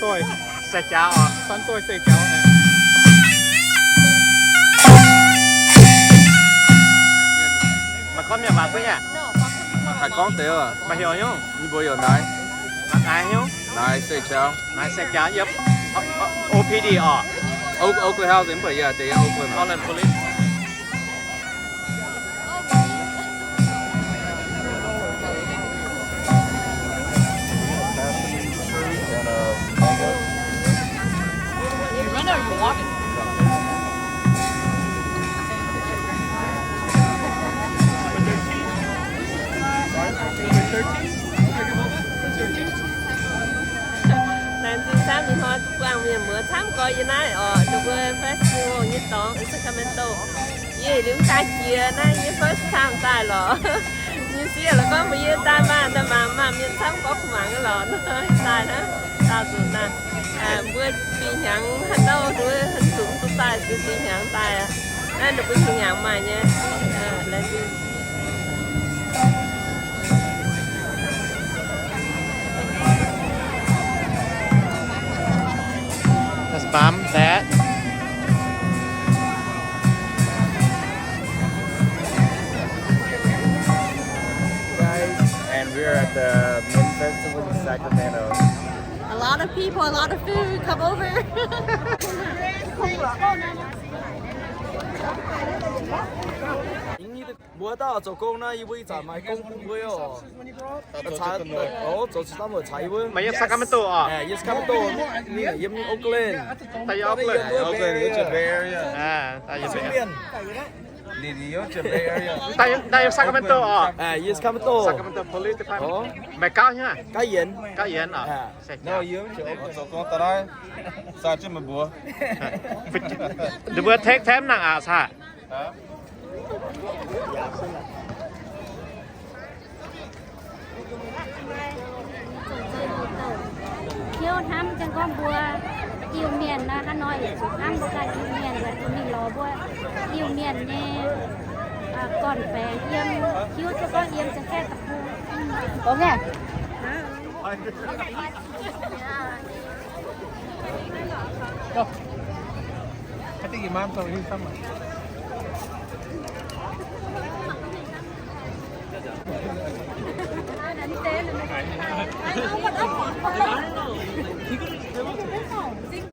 Doic, sai jauv oc. Fun doic sai jauv. Maiv gorngv mienh waac duqv nyei? Maiv haih gorngv deix oc. Maiv heuc nyungc. Yie mbuo yaac naaiv. Naaiv nyungc. Naaiv sai jauv. Naaiv sai jauv yiem O P D oc. Oak-, Oakland Housing, mv baac yaac deix Oakland. Oakland Police. Laengz zingh camv, ih hnoi duqv buangh mienh muoz camv gorx yiem naaiv oc, ninh mbuo festival nyei dorngx in Sacramento. Yie liuz daaih jiex naaiv yie first time daaih lorqc. Yie sieqv la'gorngv mbuox yie daaih maah, daaih mangc maah, mienh camv gorngv kuh mangc lorqc. Daaih naaiv, daauh nzunc naaiv, mbuo fih hnyangx haaix dauh duqv, haaix nzunc duqv daaih, fih hnyangx daaih. Naaiv ninh mbuo fih hnyangx maaih nyei. Laengz zingh. Let's bump that. Guys, and we're at the Mint Festival in Sacramento. A lot of people, a lot of food. Come over. Mbuo dauh zoux gong naaiv, yie mbuo ih zanc maaih gong bun mbuo oc. Zoux caux, zoux caux yie mbuo. Maaih yiem Sacramento oc. Yiem Sacramento, yiem Oakland. Daaih yiem Oakland. Oakland, yiem Bay Area. Daaih yiem Bay Area. Daaih yiem Sacramento oc. Yiem Sacramento. Sacramento Police Department. Maaih gauv nyei. Gauv yienx. Gauv yienx oc. Ninh mbuo take time nangc aqc caqv. Hiuv hnamv jienv gorngv mbuo Iu-Mienh nor, hnangv nor yietc zuqc hnamv mbuo ganh Iu-Mienh, yaac zuqc mingh lorz mbuo Iu-Mienh nyei gorn-baengx yiem, hiuv duqv gorngv yiem Janx-Kaeqv deic-bung.